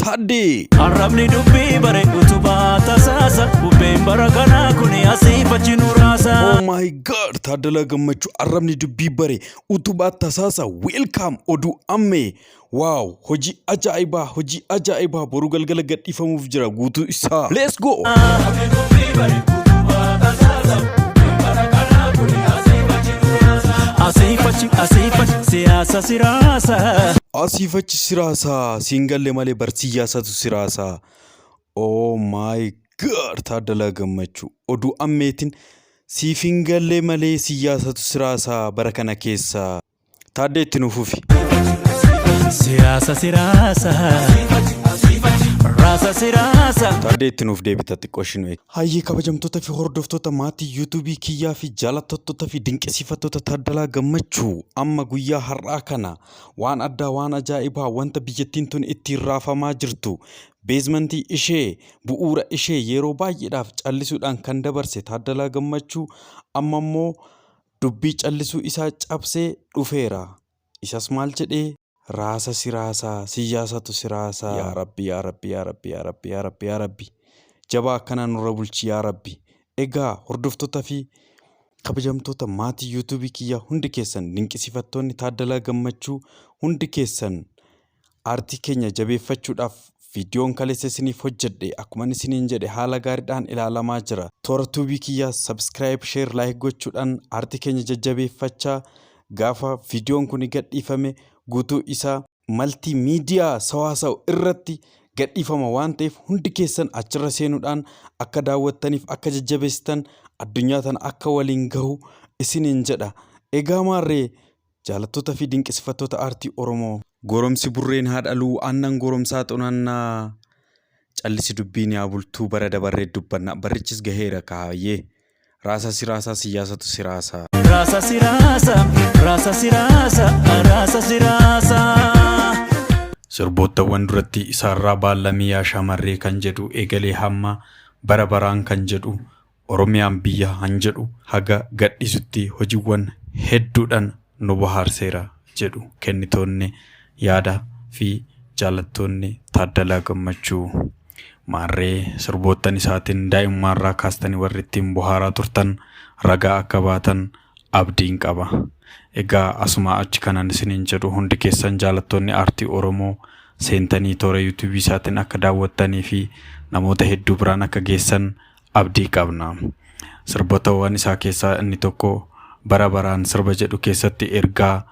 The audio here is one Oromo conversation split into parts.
Taaddee! Arrabni dubbii bare utubaa tasaasa bubbeen bara kanaa kuni asii fachi nu raasa. Oh my God! Taaddalaa Gammachuu, arrabni dubbii bare utubaa tasaasa. Welcome, oduu ammee. Wow! Hojii ajaa'ibaa, hojii ajaa'ibaa boruu galgala gadhiifamuuf jira guutuu isaa. Let's go! Arrabni dubbii bare utubaa tasaasa bubbeen bara kanaa kuni asii fachi nu raasa. Asii fachi, asii fachi, siyaasa siraasa. Asiif achi siraasaa, siin galle malee bar siyyaasatu siraasaa. Oh my God! Taaddalaa Gammachuu, oduu ammeetiin siif hin galle malee siyyaasatu siraasaa bara kana keessa. Taaddee, itti nuuf fufi. Siyaasa siraasa. Raasa siraasa. Taaddee, itti nuuf deebita, xiqqoo ishiin eegi. Hayyee, kabajamtoota fi hordoftoota maatii yuutuubii kiyyaa fi jaalattoota fi dinqisiifattoota Taaddalaa Gammachuu, amma guyyaa har'aa kana waan addaa, waan ajaa'ibaa, wanta biyyattiin tun ittiin raafamaa jirtu, basement ishee, bu'uura ishee yeroo baay'eedhaaf callisuudhaan kan dabarse Taaddalaa Gammachuu amma immoo dubbii callisuu isaa cabsee dhufeera. Isas maal jedhee? Raasa siraasaa, siyyaasatu siraasaa. Yaa Rabbi, yaa Rabbi, yaa Rabbi, yaa Rabbi, yaa Rabbi, yaa Rabbi. Jabaa akkanaa nurra bulchi, yaa Rabbi. Egaa hordoftoota fi kabajamtoota maatii yuutuubii kiyyaa hundi keessan, dinqisiifattoonni Taaddalaa Gammachuu hundi keessan, aartii keenya jabeeffachuudhaaf viidiyoon kaleessa isiniif hojjedhe akkuma inni isiniin jedhe haala gaariidhaan ilaalamaa jira. Toora tuubii kiyyaa subscribe, share, like gochuudhaan aartii keenya jajjabeeffachaa, gaafa viidiyoon kun gadhiifame guutuu isaa multimedia sawaasaw irratti gadhiifama waan ta'eef, hundi keessan achirra seenuudhaan akka daawwattaniif, akka jajjabeessitan, addunyaa tana akka waliin gahu isiniin jedha. Egaa maarree, jaalattoota fi dinqisiifattoota aartii Oromoo. Goromsi burreen haa dhaluu, aannan goromsaa xunannaa. Callisi dubbiin yaa bultuu, bara dabarree dubbanna, barrichis gaheera kaayyee. Raasa siraasaa, siyyaasatu siraasaa. Raasa siraasa. Raasa siraasa. Raasa siraasa. Sirboottawwan duratti isaarraa baallamii yaa shamarree kan jedhu eegalee hamma bara baraan kan jedhu, Oromiyaan biyya han jedhu haga gadhiisutti hojiiwwan hedduudhaan nu bohaarseera jedhu kennitoonni yaada fi jaalattoonni Taaddalaa Gammachuu. Maarree, sirboottan isaatiin daa'imummaarraa kaastanii warri ittiin bohaaraa turtan ragaa akka baatan abdiin qaba. Egaa asuma achi kanan isiniin jedhu, hundi keessan jaalattoonni aartii Oromoo seentanii toora yuutuubii isaatiin akka daawwattanii fi namoota hedduu biraan akka geessan abdii qabna. Sirbootawwan isaa keessaa inni tokko bara baraan sirba jedhu keessatti ergaa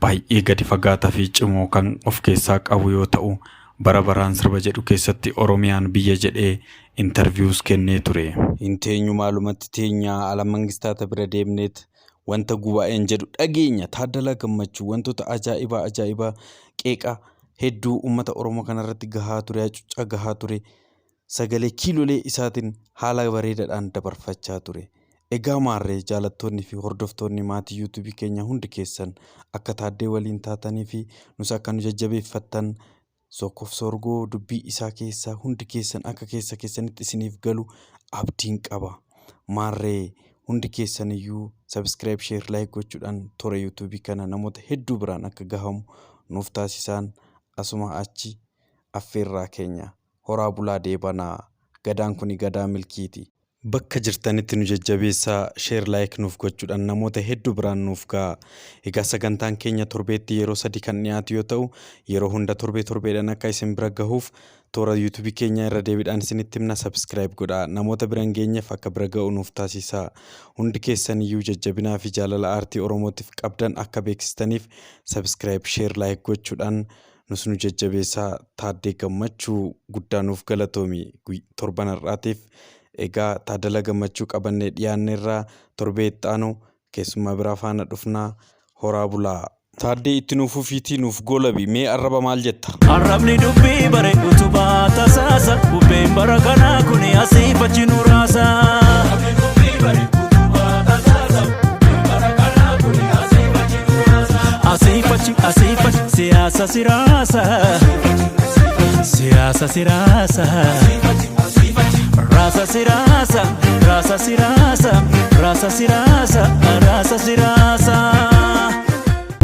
baay'ee gadi fagaataa fi cimoo kan of keessaa qabu yoo ta'u, bara baraan sirba jedhu keessatti Oromiyaan biyya jedhee interviews kennee ture. Hin teenyu, maalumatti teenyaa ala mangistaata bira deemneet wanta gubaa'een jedhu dhageenya. Taaddalaa Gammachuu wantoota ajaa'ibaa ajaa'ibaa, qeeqa hedduu uummata Oromoo kanarratti gahaa ture, hacuuccaa gahaa ture, sagalee kiilolee isaatiin haala bareedaadhaan dabarfachaa ture. Egaa maarree, jaalattoonni fi hordoftoonni maatii yuutuubii keenya hundi keessan akka Taaddee waliin taatanii fi nus akka nu jajjabeeffattan, sokkof soorgoo dubbii isaa keessaa hundi keessan akka keessa keessanitti isiniif galu abdiin qaba. Maarree, hundi keessan iyyuu subscribe, share, like gochuudhaan toora yuutuubii kana namoota hedduu biraan akka gahamu nuuf taasisaan asuma achi affeerraa keenya. Horaa bulaa deebanaa. Gadaan kuni gadaa milkiiti. Bakka jirtanitti nu jajjabeessaa, share, like nuuf gochuudhaan namoota hedduu biraan nuuf ga'a. Egaa sagantaan keenya torbeetti yeroo sadi kan dhiyaatu yoo ta'u, yeroo hunda torbee torbeedhaan akka isin bira gahuuf toora yuutuubii keenyaa irra deebiidhaan isinitti himna, subscribe godhaa. Namoota bira hin geenyeef akka bira ga'u nuuf taasisaa. Hundi keessan iyyuu jajjabinaa fi jaalala aartii Oromootiif qabdan akka beeksistaniif subscribe, share, like gochuudhaan nus nu jajjabeessaa. Taaddee Gammachuu, guddaa nuuf galatoomi torban har'aatiif. Egaa Taaddala Gammachuu qabannee dhiyaanneerraa, torbee itti aanu keessummaa biraa faana dhufnaa, horaa bulaa. Taaddee, itti nuuf fufiitii nuuf goolabi mee, arraba maal jetta? Arrabni dubbii bare utubaa tasaasa bubbeen bara kanaa kuni asii fachi nu raasa. Arrabni dubbii bare utubaa tasaasa bubbeen bara kanaa kuni asii fachi nu raasa. Asii fachi, asii fachi, siyaasa siraasa. Siyaasa siraasa. Raasa siraasa. Raasa siraasa. Raasa siraasa. Raasa siraasa.